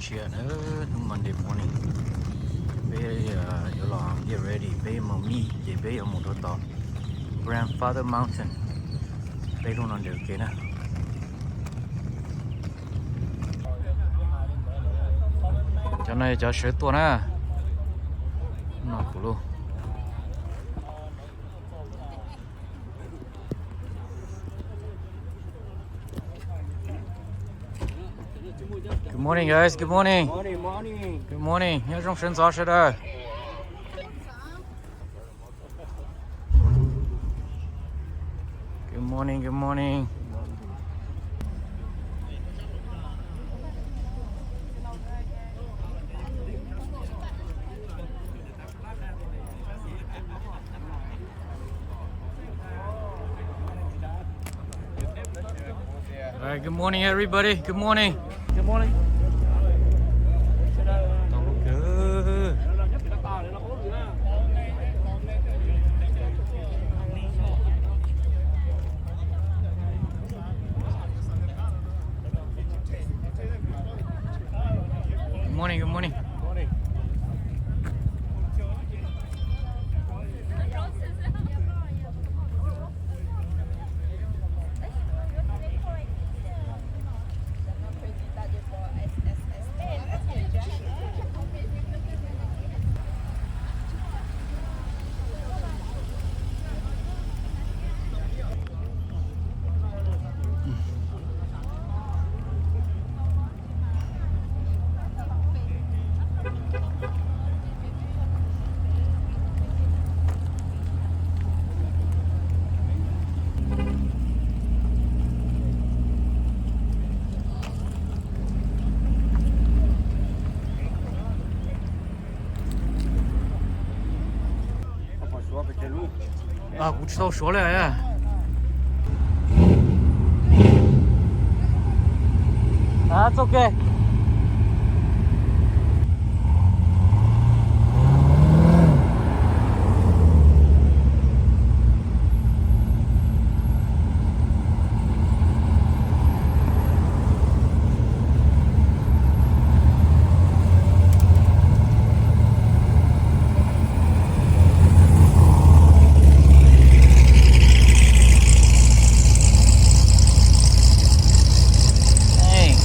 Tsiaj na, hnub Monday morning, peb yuav los get ready, peb mus meet ces peb yuav mus rau tom Grandfather Mountain, peb lub no nws ua ke na. Cov no yog cov sawv tuaj na, no kuv lub. Good morning, guys. Good morning. Morning, morning. Good morning. Nyob zoo sawv ntxov sawv daws. Good morning, good morning. All right, good morning, everybody. Good morning. Good morning. Tau lub kawg. Good morning, good morning. Kuv tsis tau suav li. That's okay. Dang.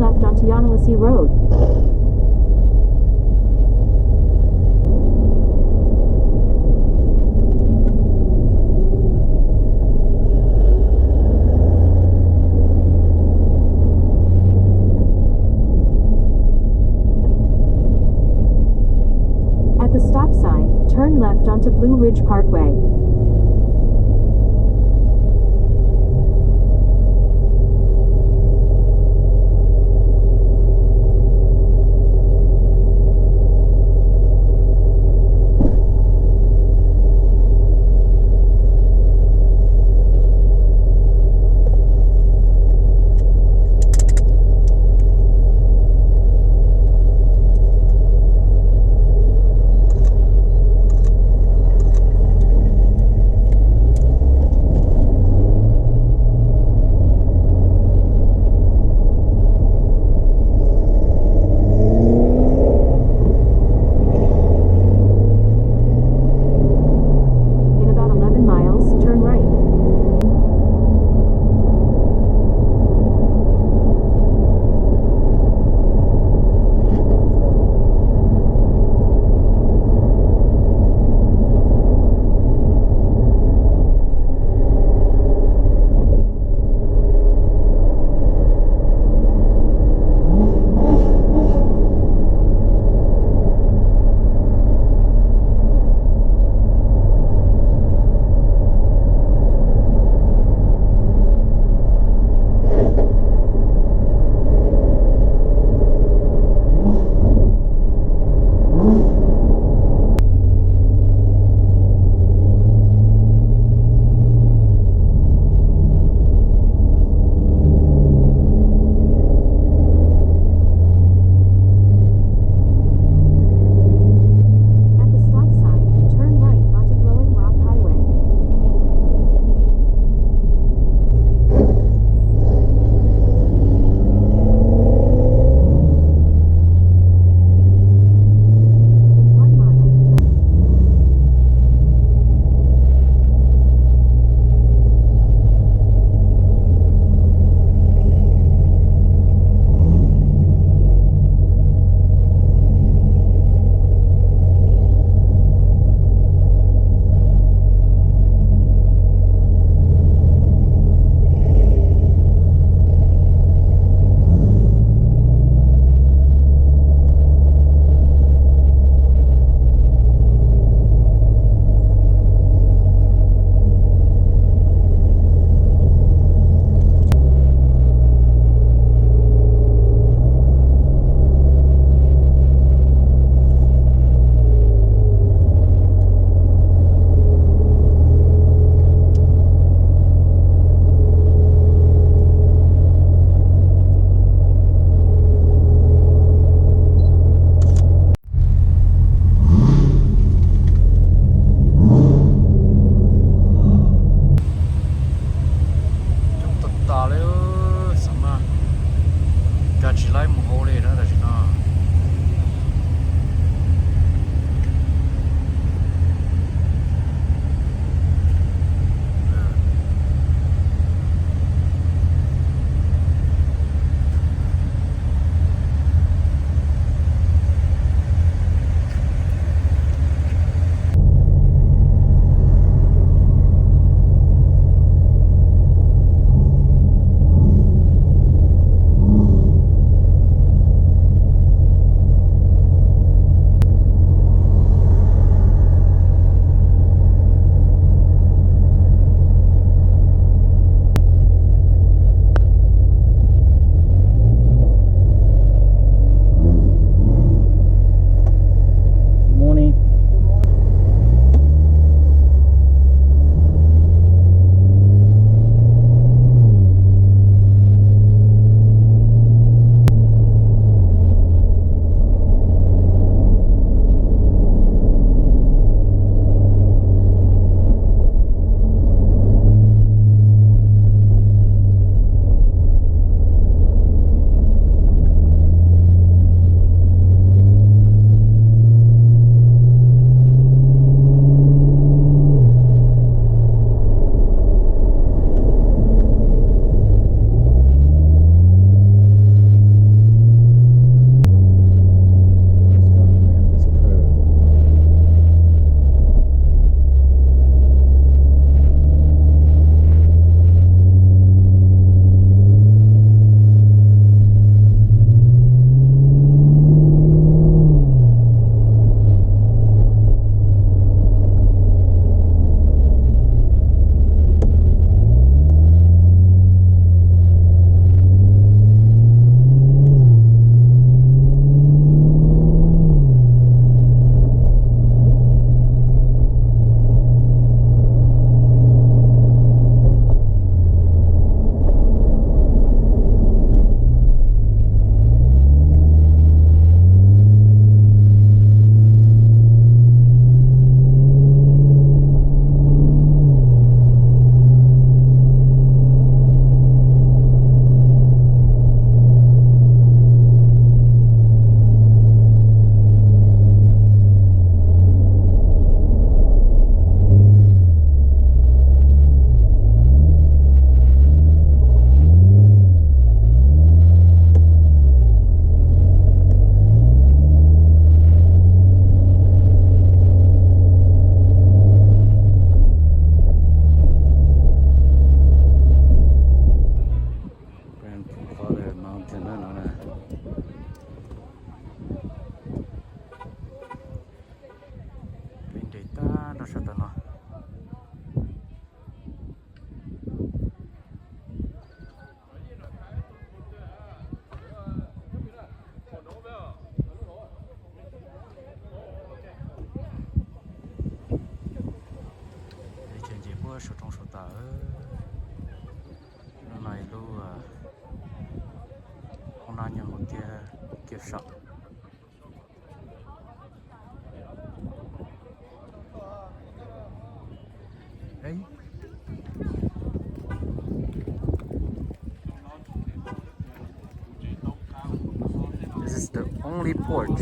Left onto Yanalasi Road. At the stop sign, turn left onto Blue Ridge Parkway. In about eleven miles, turn right. At the stop sign, turn right onto Blowing Rock Highway. In one mile, turn Coob tag tag li, xav mas kag tsis laib mus hauv li na tam sim no. No, no, no. Peb nres tag nrho sab tom no. Ces nce puag saum roob saum tas. Lub no lub hoob nab nyob hauv tiag kiag saum. This is the only porch.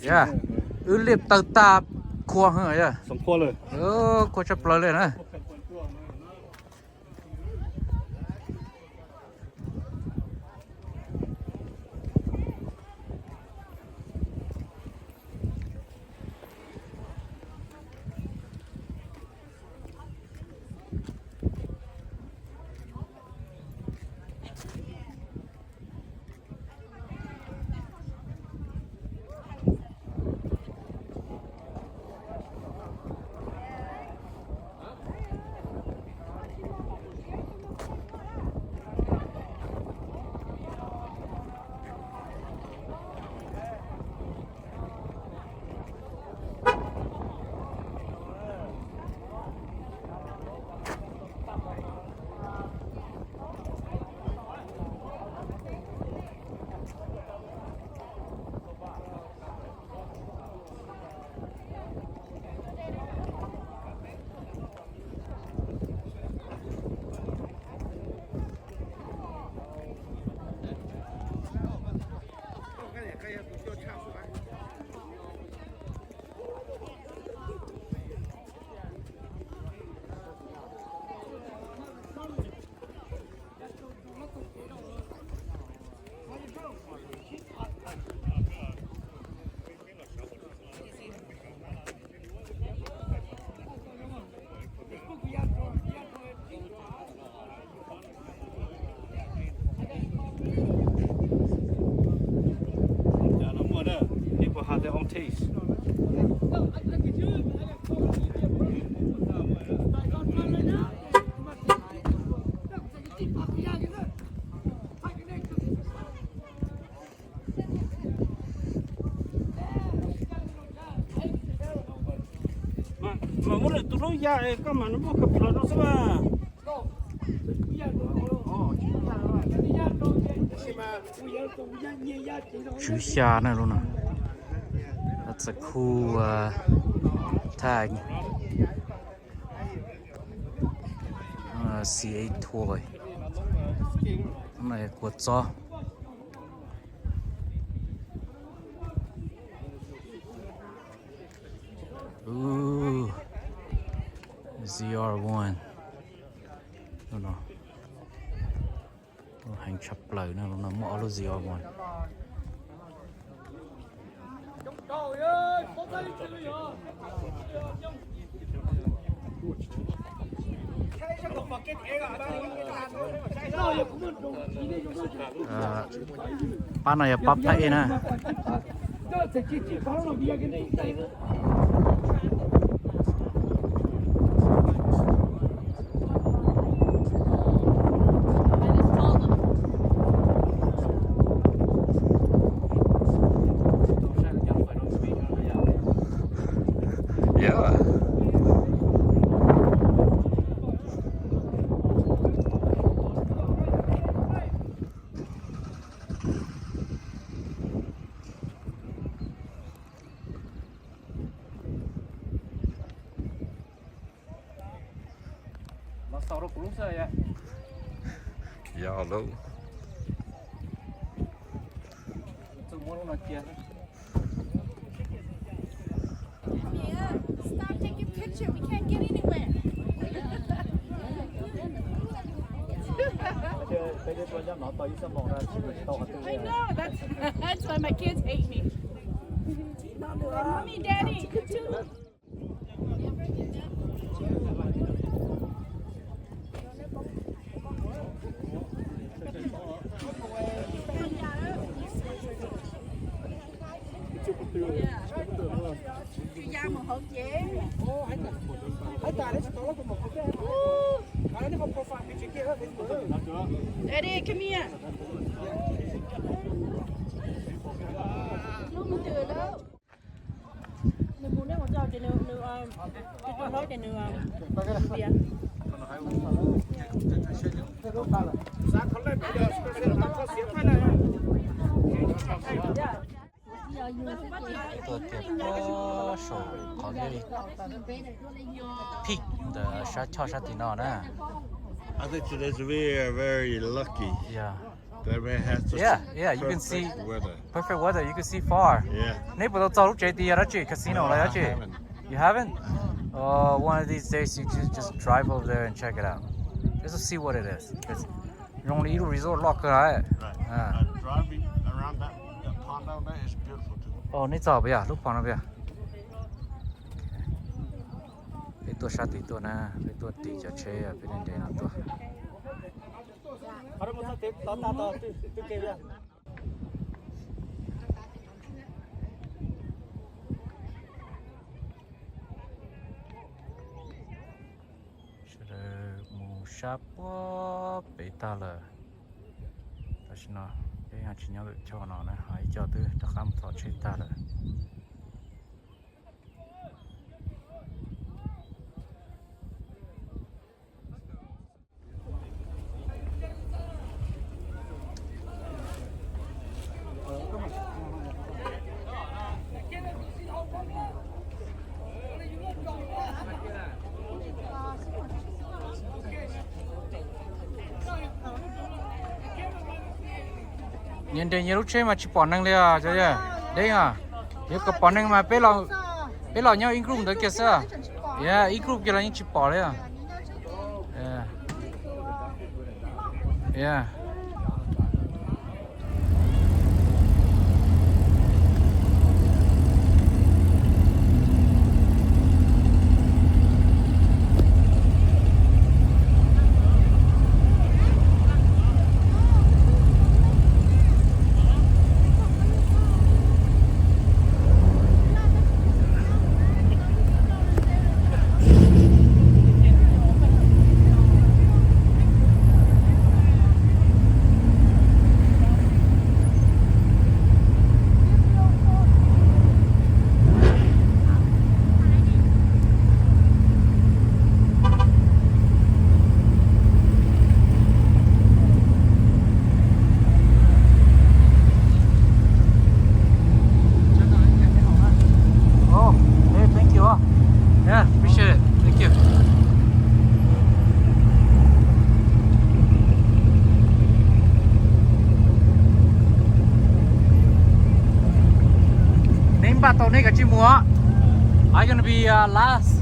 Yeah, wb liaj tawg tag, khua heev, khua tshaj plaws li na. Mas muab lawm tus hlub ya koj mas nws muaj kawg plis los rau xwb mas. Tswv xya na lub no. That's a cool, uh, tag. Uh, C A toy. Lub no yog kua txob. Ooh, Z R one. Lub no heev tshaj plaws na, lub no muaj ob lub Z R one. Pab no yog pab phab ej na. Yeah. Los xaus rau kuv lub xwb. Yog lauj. Txus muab lub no cia. Stop taking picture. We can't get anywhere. I know. That's, that's why my kids hate me. Mommy, Daddy, you too. Daddy, come here. Nws mus nej mus txog ces nws, nws, nws tau hlawv ces nws, nws tias. Tuaj tiag, tuaj saum qhov li peak ntawm sab choj sab tim no na. I think today's very, very lucky. Yeah. That man has such Yeah, yeah, you can see perfect weather. Perfect weather. You can see far. Yeah. Neb puas tau txog lub tsev tias yog dab tsi, casino los dab tsi? No, I haven't. You haven't? Oh, one of these days you should just drive over there and check it out. Just to see what it is. Zoo li ib lub resort loj kawg. Right. Uh, driving around that, that pond down there is beautiful too. Oh, neb txog puas yog lub pond no puas yog? Peb tuaj sab tid tuaj na, peb tuaj tim cov tsheb peb nres no tuaj. Sawv daws mus sab puag pem tag lawm. Tam sim no peb ho tsis nyob lwm choj no na, ho ib co twb rov qab mus thov tsheb tag lawm. Nyias nres nyias lub tsheb mas tsis pom neeg li os cov yawg. Deb os. Yuav kom pom neeg mas peb los nyob ib group ntawd kiag xwb. Yeah, ib group kiag los yeej tsis pom li os. Yeah. Oh, hey, thank you. Yeah, appreciate it. Thank you. Neb npaj tau neb kav tsij mus. I'm gonna be uh, last.